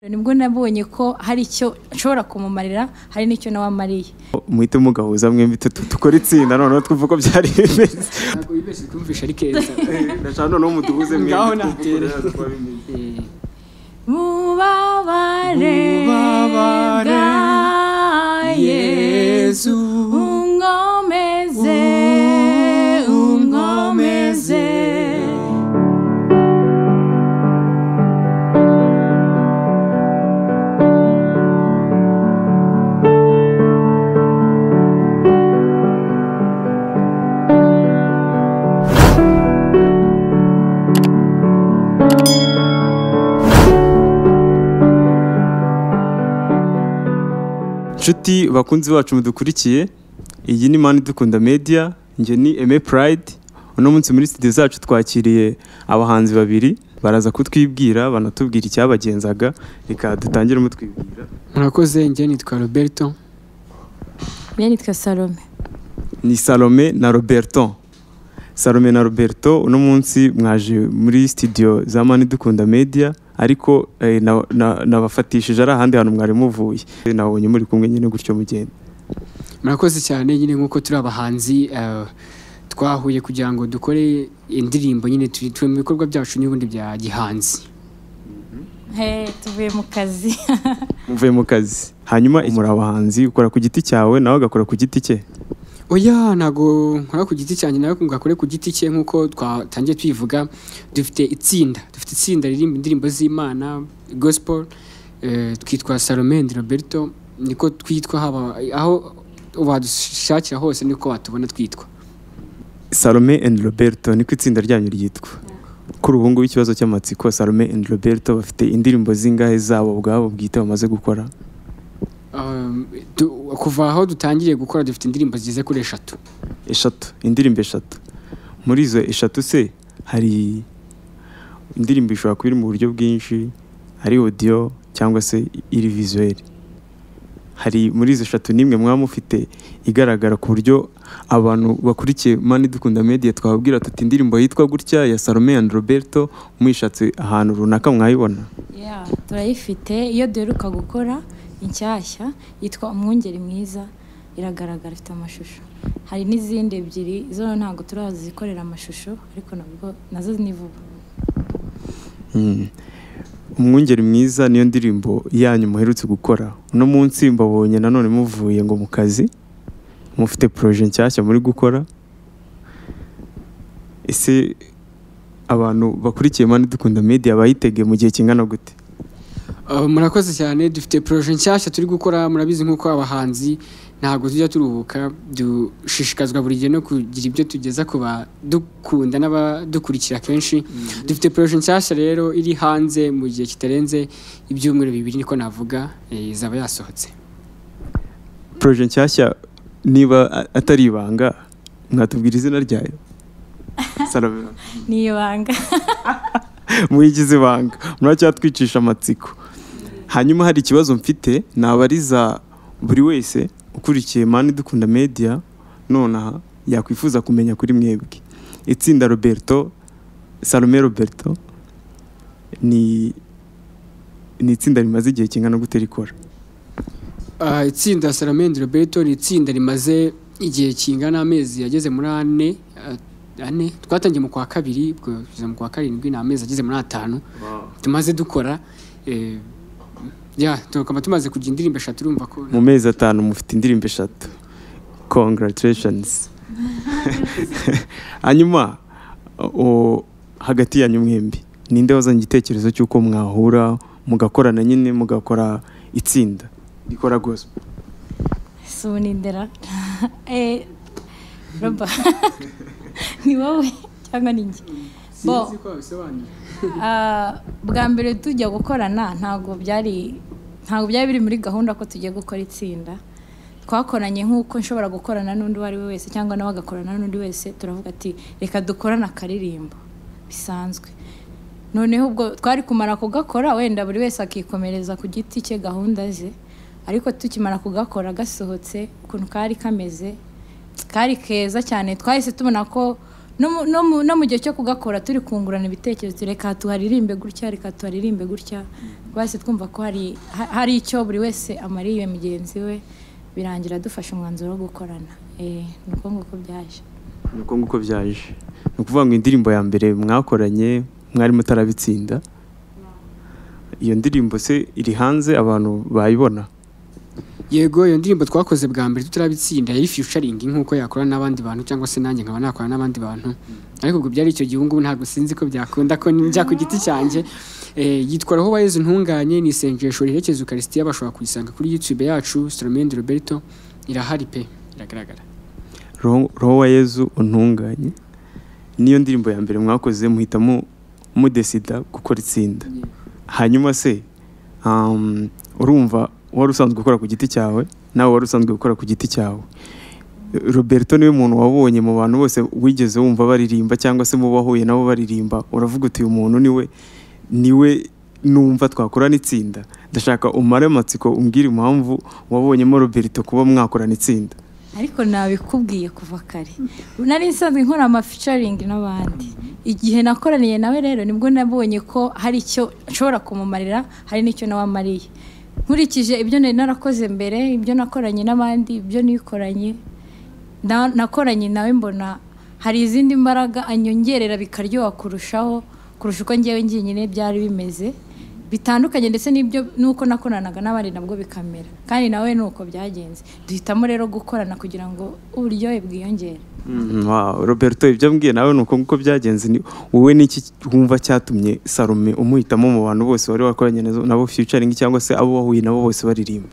Nibwo nabonye ko hari icyo nshobora kumumarira, hari n'icyo nawe amariye. Muhite mugahuza mwembi dukora itsinda, noneho twumva uko byari bimeze. Ntabwo wibeshye, twumvishe ari keza. Ndashaka noneho muduhuze mwembi. Ngaho twumve uko natere. biraza kuba bimeze. Mubabare Mubabare bwa Yesu, unkomeze, unkomeze. Inshuti bakunzi bacu mudukurikiye, iyi ni Mani Dukunda Media, njye ni Aime Pride. Uno munsi muri studio zacu twakiriye abahanzi babiri, baraza kutwibwira banatubwira icyabagenzaga. Reka dutangire mutwibwira. Murakoze, njye nitwa Roberto. Njye nitwa Salome. Ni Salome na Roberto. Salome na Roberto, uno munsi mwaje muri studio za Mani Dukunda Media, ariko nabafatishije ari ahandi hantu mwari muvuye. Nabonye muri kumwe nyine gutyo mugenda. Murakoze cyane. Nyine nk'uko turi abahanzi, twahuye kugira ngo dukore indirimbo, nyine turi mu bikorwa byacu n'ubundi bya gihanzi. Hey, tuvuye mu kazi. Muvuye mu kazi. Hanyuma muri abahanzi, ukora ku giti cyawe nawe agakora ku giti cye? Oya, ntago nkora ku giti cyanjye, nawe ngo akore ku giti cye. Nk'uko twatangiye tubivuga, dufite itsinda ririmba indirimbo z'Imana, gospel, twitwa Salome and Roberto, niko twitwa. Haba aho wadushakira hose niko watubona twitwa. Salome and Roberto niko itsinda ryanyu ryitwa. Kuri ubu ngubu, ikibazo cy'amatsiko, Salome and Roberto bafite indirimbo zingahe zabo ubwabo bwite bamaze gukora? Kuva aho dutangiriye gukora dufite indirimbo zigeze kuri 3. Eshatu, indirimbo 3. Muri izo 3 se hari indirimbo ishobora kuba iri mu buryo bwinshi, ari audio cyangwa se iri visuel? Hari muri izo 3 nimwe mwaba mufite igaragara ku buryo abantu bakurikiye Mani Dukunda Media twababwira tuti indirimbo yitwa gutya ya Salome and Roberto, muyishatse ahantu runaka mwayibona? Yeah, turayifite. Iyo duheruka gukora inshyashya yitwa Umwungeri Mwiza, iragaragara, ifite amashusho. Hari n'izindi ebyiri zo ntabwo turazikorera amashusho, ariko nabwo nazo ni vuba. Umwungeri Mwiza niyo ndirimbo yanyu muherutse gukora. Uno munsi mbabonye nanone muvuye ngo mu kazi, mufite projet nshyashya muri gukora. Ese abantu bakurikiye Mani Dukunda Media bayitege mu gihe kingana gute? Murakoze cyane. Dufite projet nshyashya turi gukora. Murabizi, nk'uko abahanzi ntabwo tujya turuhuka, dushishikazwa buri gihe no kugira ibyo tugeza ku badukunda n'abadukurikira kenshi. Dufite projet nshyashya rero iri hanze mu gihe kitarenze ibyumweru 2, niko navuga, izaba yasohotse. Projet nshyashya, niba atari ibanga, mwatubwira izina ryayo, Salome? Ni ibanga. Muyigize ibanga, muracyatwicisha amatsiko. Hanyuma hari ikibazo mfite nabariza buri wese ukurikiye Mani Dukunda Media nonaha yakwifuza kumenya kuri mwebwe itsinda Roberto, Salome, Roberto. Ni itsinda rimaze igihe kingana gute rikora? Itsinda Salome and Roberto ni itsinda rimaze igihe kingana amezi ageze muri ane, ane. Twatangiye mu kwa kabiri, ubwo kugeza mu kwa karindwi ni amezi ageze muri 5 tumaze dukora. Ya, tukaba tumaze kugira indirimbo 3, urumva ko Mu mezi 5 mufite indirimbo 3, congratulations. Hanyuma hagati yanyu mwembi ninde wazanye igitekerezo cy'uko mwahura mugakorana nyine, mugakora itsinda rikora gospel? Si ubu nindera, Roba, ni wowe cyangwa ni njye? Bo. Sinzi ko wabisobanura. Bwa mbere tujya gukorana ntabwo byari biri muri gahunda ko tugiye gukora itsinda. Twakoranye nk'uko nshobora gukorana n'undi uwo ari we wese cyangwa nawe agakorana n'undi wese. Turavuga ati reka dukorane akaririmbo bisanzwe. Noneho ubwo twari kumara kugakora, wenda buri wese akikomereza ku giti cye gahunda ze. Ariko tukimara kugakora, gasohotse ukuntu kari kameze, kari keza cyane, twahise tubona ko No mu gihe cyo kugakora turi kungurana ibitekerezo, reka tuharirimbe gutya, reka tuharirimbe gutya, twahise twumva ko hari icyo buri wese amariye mugenzi we, birangira dufashe umwanzuro wo gukorana. Ni uko nguko byaje. Ni uko nguko byaje. Ni ukuvuga ngo indirimbo ya mbere mwakoranye mwari mutarabitsinda, iyo ndirimbo se iri hanze abantu bayibona? Yego, iyo ndirimbo twakoze bwa mbere tutarabitsinda yari featuring nk'uko yakora n'abandi bantu, cyangwa se nanjye nkaba nakora n'abandi bantu, ariko ubwo byari icyo gihe, ubu ngubu ntabwo sinzi ko byakunda ko njya ku giti cyanjye. Yitwa Roho wa Yezu Ntunganye, ni isengesho riherekeza Ukarisitiya, bashobora kuyisanga kuri YouTube yacu Salome and Roberto, irahari pe, iragaragara. Roho wa Yezu Untunganye niyo ndirimbo ya mbere mwakoze muhitamo mudesida gukora itsinda. Hanyuma se urumva wari usanzwe gukora ku giti cyawe, nawe wari usanzwe gukora ku giti cyawe. Roberto niwe muntu wabonye mu bantu bose wigeze wumva baririmba cyangwa se mu bahuye nabo baririmba, uravuga uti uyu muntu niwe numva twakorana itsinda. Ndashaka umare amatsiko umbwire impamvu wabonyemo Roberto kuba mwakorana itsinda. Ariko nabikubwiye kuva kare, nari nsanzwe nkora ama featuring n'abandi. Igihe nakoraniye nawe rero nibwo nabonye ko hari icyo nshobora kumumarira, hari n'icyo nawe amariye. Nkurikije ibyo nari narakoze mbere, ibyo nakoranye n'abandi, ibyo nikoranye, nakoranye nawe mbona hari izindi mbaraga anyongerera bikaryoha kurushaho, kurusha uko ngewe njyenyine byari bimeze, bitandukanye ndetse n'ibyo nuko nakoranaga n'abandi nabwo bikamera. Kandi nawe nuko byagenze, duhitamo rero gukorana kugira ngo uburyohe bwiyongere. Wow, Roberto, ibyo mbwiye nawe nuko nguko byagenze. Ni wowe niki wumva cyatumye Salome umuhitamo mu bantu bose wari wakoranye nabo featuring cyangwa se abo wahuye nabo bose baririmba?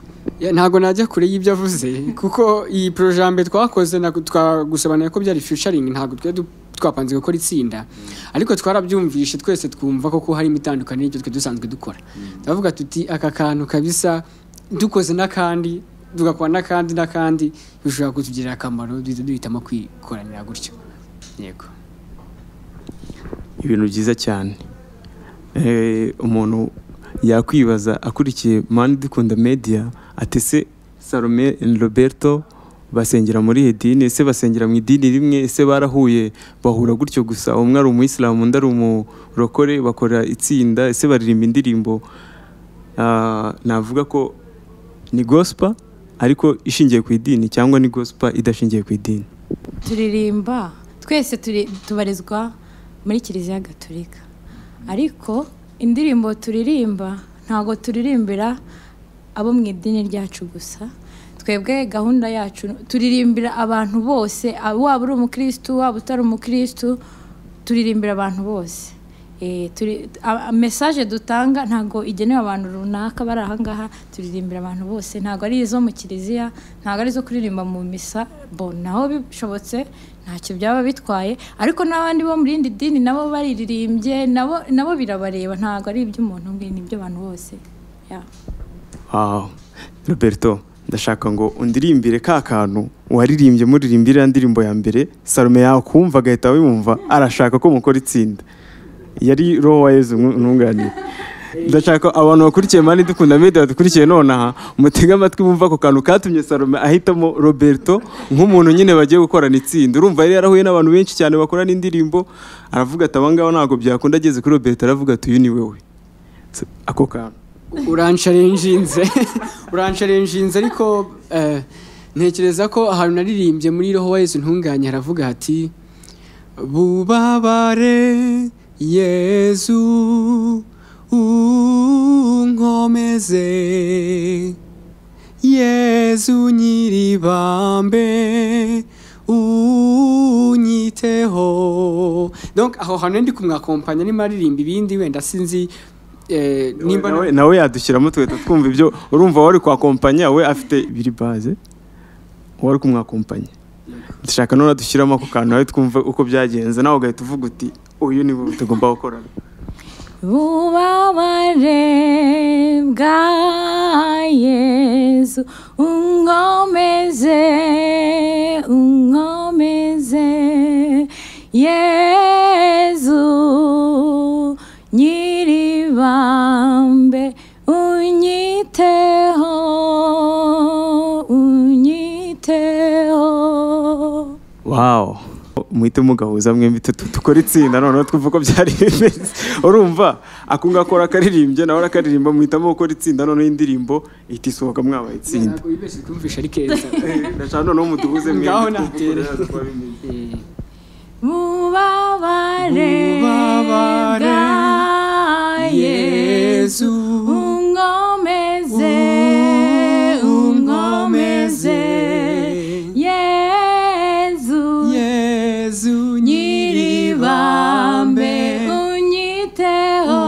Ntabwo najya kure y'ibyo avuze, kuko iyi projet mbere twakoze twagusobanuye ko byari featuring, ntabwo twe twapanze gukora itsinda, ariko twarabyumvishe twese twumva koko harimo itandukaniro n'ibyo twe dusanzwe dukora. Turavuga tuti aka kantu kabisa dukoze n'akandi, tugakora n'akandi n'akandi, bishobora kutugirira akamaro, duhitamo kwikoranira gutyo. Yego, ibintu byiza cyane. Umuntu yakwibaza akurikiye Mani Dukunda Media ati se Salome and Roberto basengera muri idini, ese basengera mu idini rimwe, ese barahuye bahura gutyo gusa, umwe ari umuyisilamu undi ari umurokore, bakora itsinda, ese baririmba indirimbo navuga ko ni gospel ariko ishingiye ku idini cyangwa ni gospel idashingiye ku idini? Turirimba twese tubarizwa muri Kiliziya Gatolika, ariko indirimbo turirimba ntabwo turirimbira abo mu idini ryacu gusa. Twebwe gahunda yacu turirimbira abantu bose, waba uri umukristu waba utari umukristu, turirimbira abantu bose. Message dutanga ntabwo igenewe abantu runaka bari aha ngaha, turirimbira abantu bose, ntabwo ari izo mu kiliziya, ntabwo ari izo kuririmba mu misa, bo naho bishobotse ntacyo byaba bitwaye, ariko n'abandi bo mu rindi dini nabo baririmbye, nabo birabareba, ntabwo ari iby'umuntu umwe, ni iby'abantu bose. Wow, Roberto, ndashaka ngo undirimbire ka kantu waririmbye muririmbira indirimbo ya mbere, Salome yakumva agahita wumva arashaka ko mukora itsinda. Yari Roho wa Yezu Ntunganye. Ndashaka abantu bakurikiye Mani Dukunda Media badukurikiye nonaha mutege amatwi bumva ako kantu katumye Salome ahitamo Roberto nk'umuntu nyine bagiye gukorana itsinda. Urumva yari yarahuye n'abantu benshi cyane bakorana indirimbo, aravuga ati abangaba ntabwo byakunda, ageze kuri Roberto aravuga ati uyu ni wewe. Ako kantu uransharenjinze, ariko ntekereza ko ahantu naririmbye muri Roho wa Yezu Ntunganye haravuga hati bubabare Yezu unkomeze, Yezu nyiribambe unyiteho. Donc aho hantu ndi kumwakompanya nima aririmba ibindi wenda sinzi nimba nawe yadushyiramo tweta twumva ibyo. Urumva wari kwakompanya we afite biri base, wari kumwakompanya. Ndashaka none dushyiramo ako kantu nawe twumva uko byagenze, nawe ugahita uvuga uti uyu ni we tugomba gukorana. Ububabare bwa Yezu unkomeze, unkomeze, Yezu nyiribambe unyiteho, unyiteho. Wow, Muhite mugahuza mwembi, dukore itsinda, noneho twumve uko byari bimeze. Urumva ako ngako arakaririmba, nawe arakaririmba, muhitamo gukora itsinda, noneho indirimbo ihita isohoka mwabaye itsinda. Ntabwo wibeshye, twumvishe ari keza. Ndashaka noneho muduhuze mwembi, Ngaho twumve uko natere. biraza kuba bimeze. Mubabare Mubabare bwa Yesu, unkomeze, unkomeze, Yesu, Yesu nyiribambe, unyiteho,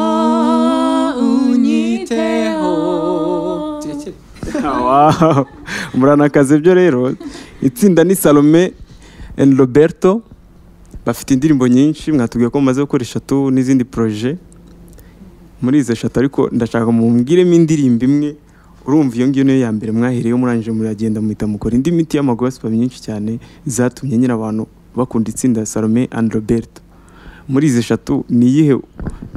unyiteho. Turekere. Wow. Muranakaze byo rero. Itsinda ni Salome and Roberto, bafite indirimbo nyinshi. Mwatubwiye ko mumaze gukora eshatu n'izindi projet. Muri izo eshatu ariko ndashaka mumbwiremo indirimbo imwe. Urumva iyo ngiyo niyo ya mbere mwahereyeho, murangije muragenda muhita mukora indi miti y'amagospel myinshi cyane zatumye nyine abantu bakunda itsinda Salome and Roberto. Muri izi eshatu ni iyihe?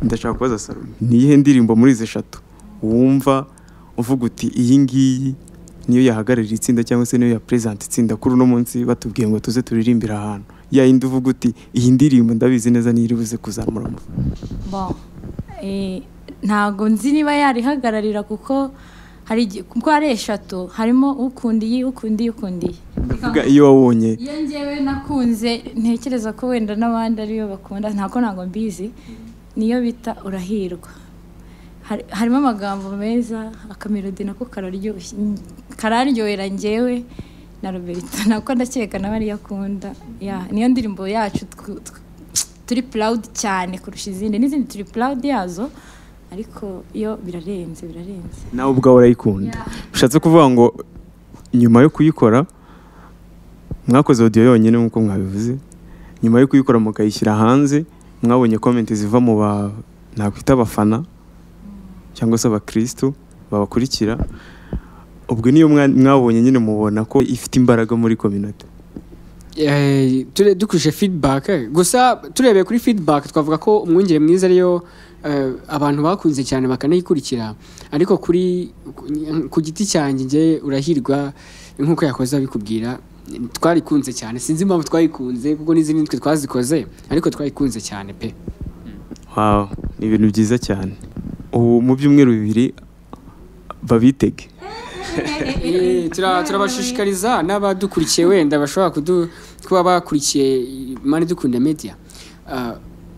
Ndashaka kubaza Salome, ni iyihe ndirimbo muri izi eshatu wumva uvuga uti iyi ngiyi niyo yahagararira itsinda, cyangwa se niyo ya present itsinda kuri uno munsi, batubwiye ngo tuze turirimbire ahantu, ya yindi uvuga uti iyi ndirimbo ndabizi neza niyo iri buze kuzamura Bon, ntago nzi niba yarihagararira, kuko hari kuko ari eshatu, harimo ukunda iyi, ukunda iyi, ukunda iyi. Ndavuga iyo wabonye. Iyo ngewe nakunze, ntekereza ko wenda n'abandi ariyo bakunda, ntabwo mbizi, niyo bita Urahirwa. Harimo amagambo meza, akamelodi nako kararyoshye, kararyohera ngewe na Roberto, nako ndakeka nawe ariyo akunda. Ya, niyo ndirimbo yacu turi proud cyane kurusha izindi. N'izindi turi proud yazo, ariko yo birarenze, birarenze. Nawe ubwawe urayikunda. Bishatse kuvuga ngo nyuma yo kuyikora, mwakoze audio yonyine nk'uko mwabivuze, nyuma yo kuyikora mukayishyira hanze, mwabonye comment ziva mu ba nakwita abafana cyangwa se abakristo babakurikira. Ubwo niyo mwabonye nyine mubona ko ifite imbaraga muri community? Dukurikije feedback gusa, turebeye kuri feedback, twavuga ko Umwungere Mwiza ariyo abantu bakunze cyane bakanayikurikira. Ariko kuri ku giti cyanjye njye Urahirwa, nk'uko yakoze abikubwira, twarikunze cyane. Sinzi impamvu twayikunze, kuko n'izindi nitwe twazikoze, ariko twayikunze cyane pe. Wow, ni ibintu byiza cyane. Ubu mu byumweru 2 babitege. Turabashishikariza n'abadukurikiye, wenda bashobora kuba bakurikiye Mani Dukunda Media.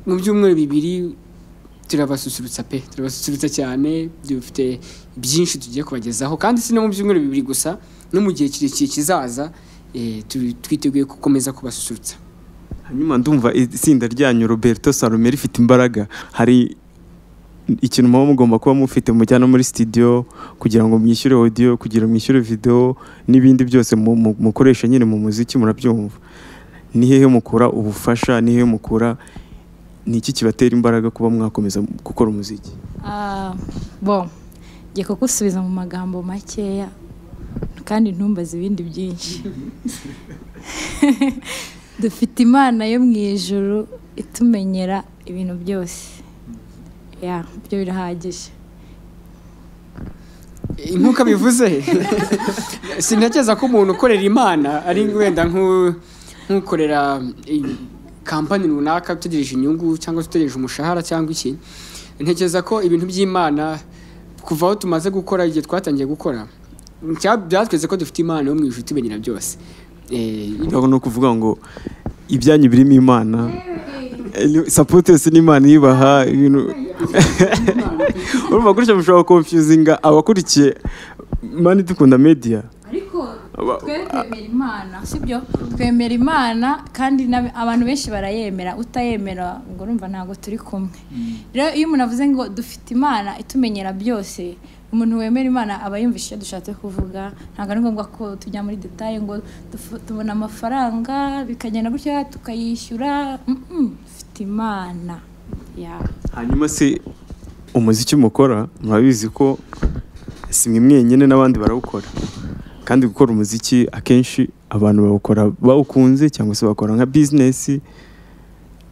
Mu byumweru 2 turabasusurutsa pe, turabasusurutsa cyane. Dufite byinshi tugiye kubagezaho, kandi si no mu byumweru 2 gusa, no mu gihe kirekire kizaza, twiteguye gukomeza kubasusurutsa. Hanyuma ndumva itsinda ryanyu Roberto Salome rifite imbaraga. Hari ikintu muba mugomba kuba mufite mujyana muri studio kugira ngo mwishyure audio, kugira ngo mwishyure video n'ibindi byose mukoresha nyine mu muziki, murabyumva. Ni hehe mukura ubufasha? Ni hehe mukura, ni iki kibatera imbaraga kuba mwakomeza gukora umuziki? Bon, ngiye kugusubiza mu magambo makeya kandi ntumbaze ibindi byinshi. Dufite Imana yo mu ijuru itumenyera ibintu byose. Ya, ibyo birahagije. Nk'uko abivuze, sintekereza ko umuntu ukorera Imana ari wenda nk'ukorera kampani runaka utegereje inyungu cyangwa se utegereje umushahara cyangwa iki. Ntekereza ko ibintu by'Imana, kuva aho tumaze gukora, igihe twatangiye gukora, byatweretse ko dufite Imana yo mu ijuru itumenyera byose. Ntabwo ni ukuvuga ngo ibyanyu birimo Imana, support yose n'Imana ibaha ibintu. Urumva gutya mushobora confusinga abakurikiye Mani Dukunda Media. Ariko twe twemera Imana, sibyo? Twemera Imana kandi abantu benshi barayemera, utayemera ngo urumva ntabwo turi kumwe. Rero iyo umuntu avuze ngo dufite Imana itumenyera byose, umuntu wemera Imana aba yumvishe icyo dushatse kuvuga. Ntabwo ari ngombwa ko tujya muri detail ngo tubona amafaranga bikagenda gutya tukayishyura. Dufite Imana. Ya. Hanyuma se umuziki mukora, murabizi ko si mwe mwenyine, n'abandi barawukora, kandi gukora umuziki akenshi abantu bawukora bawukunze cyangwa se bakora nka business.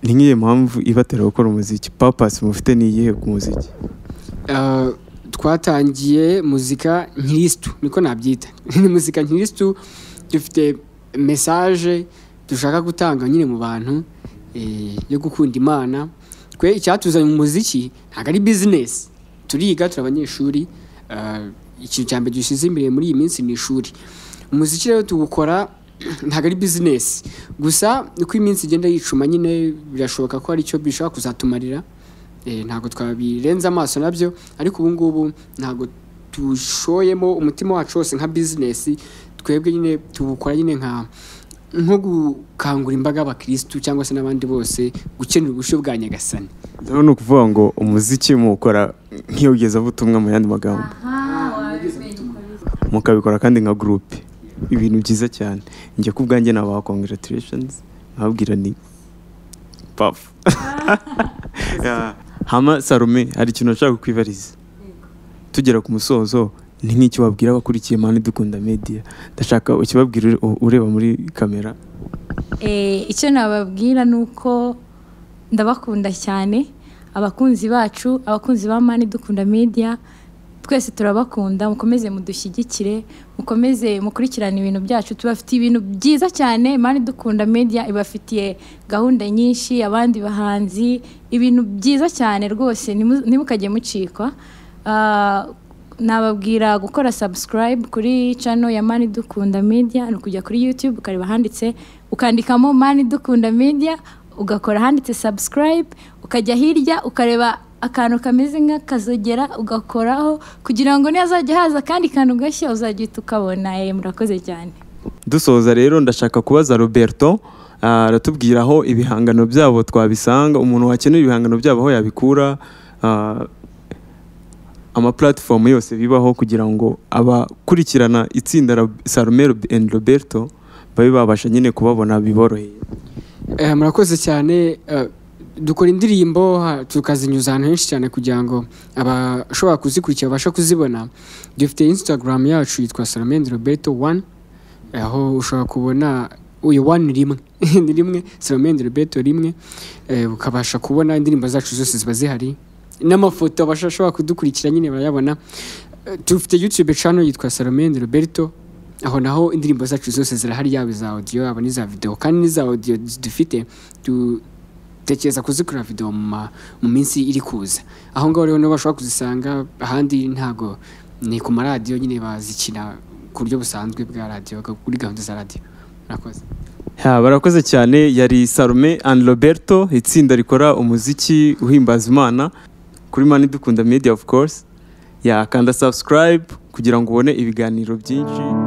Ni nk'iyo mpamvu ibatera gukora umuziki? Purpose mufite ni iyihe ku muziki? Twatangiye muzika nkirisitu, niko nabyita, ni muzika nkirisitu. Dufite message Dushaka gutanga nyine mu bantu, yo gukunda Imana. Twe icyatuzanye mu muziki ntabwo ari business, turiga, turi abanyeshuri. Ikintu cya mbere dushyize imbere muri iyi minsi ni ishuri. Umuziki rero tuwukora ntabwo ari business gusa, uko iminsi igenda yicuma nyine birashoboka ko hari icyo bishobora kuzatumarira. Ntabwo twabirenza amaso nabyo, ariko ubu ngubu ntabwo tushoyemo umutima wacu wose nka business. Twebwe nyine tuwukora nyine nko gukangura imbaga y'abakirisitu cyangwa se n'abandi bose gukenera ubushyo bwa Nyagasani. Rero ni ukuvuga ngo umuziki muwukora nk'iyogezabutumwa, mu yandi magambo mukabikora kandi nka groupe, ibintu byiza cyane. Njye ku bwanjye nabaha congratulations, nkababwira ni pafu. Yeah. Hama Salome, hari ikintu nashaka kukwibariza tugera ku musozo. Ni nk'icyo wabwira abakurikiye Mani Dukunda Media. Ndashaka ukibabwira ureba muri kamera. Icyo nababwira ni uko ndabakunda cyane, abakunzi bacu, abakunzi ba Mani Dukunda Media, twese turabakunda. Mukomeze mudushyigikire, mukomeze mukurikirane ibintu byacu, tubafitiye ibintu byiza cyane. Mani Dukunda Media ibafitiye gahunda nyinshi, abandi bahanzi, ibintu byiza cyane rwose, ntimukajye mucikwa. Nababwira gukora subscribe kuri channel ya Mani Dukunda Media. Ni ukujya kuri YouTube ukareba ahanditse, ukandikamo Mani Dukunda Media, ugakora ahanditse subscribe, ukajya hirya ukareba akantu kameze nk'akazogera ugakoraho, kugira ngo nihazajya haza akandi kantu gashya uzajya uhita ukabona. Murakoze cyane. Dusoza rero, ndashaka kubaza Roberto, aratubwira aho ibihangano byabo twabisanga, umuntu wakenera ibihangano byabo aho yabikura, ama platform yose bibaho, kugira ngo abakurikirana itsinda Salome and Roberto babe babasha nyine kubabona biboroheye. Murakoze cyane. Dukora indirimbo tukazinyuza ahantu henshi cyane kugira ngo abashobora kuzikurikira babashe kuzibona. Dufite Instagram yacu yitwa Salome and Roberto 1, aho ushobora kubona uyu 1 rimwe ni rimwe, Salome and Roberto rimwe, ukabasha kubona indirimbo zacu zose ziba zihari, n'amafoto abashobora kudukurikira nyine barayabona. Dufite YouTube channel yitwa Salome and Roberto, aho naho indirimbo zacu zose zirahari, yaba iza audio yaba n'iza video. Kandi n'iza audio dufite dutekereza kuzikora video mu minsi iri kuza. Aho ngaho rero niho bashobora kuzisanga, ahandi ntago ni ku maradiyo nyine bazikina ku buryo busanzwe bwa radiyo, kuri gahunda za radiyo. Murakoze. Barakoze cyane. Yari Salome and Roberto, itsinda rikora umuziki uhimbaza Imana kuri Mani Dukunda Media of course. Yakanda subscribe kugira ngo ubone ibiganiro byinshi.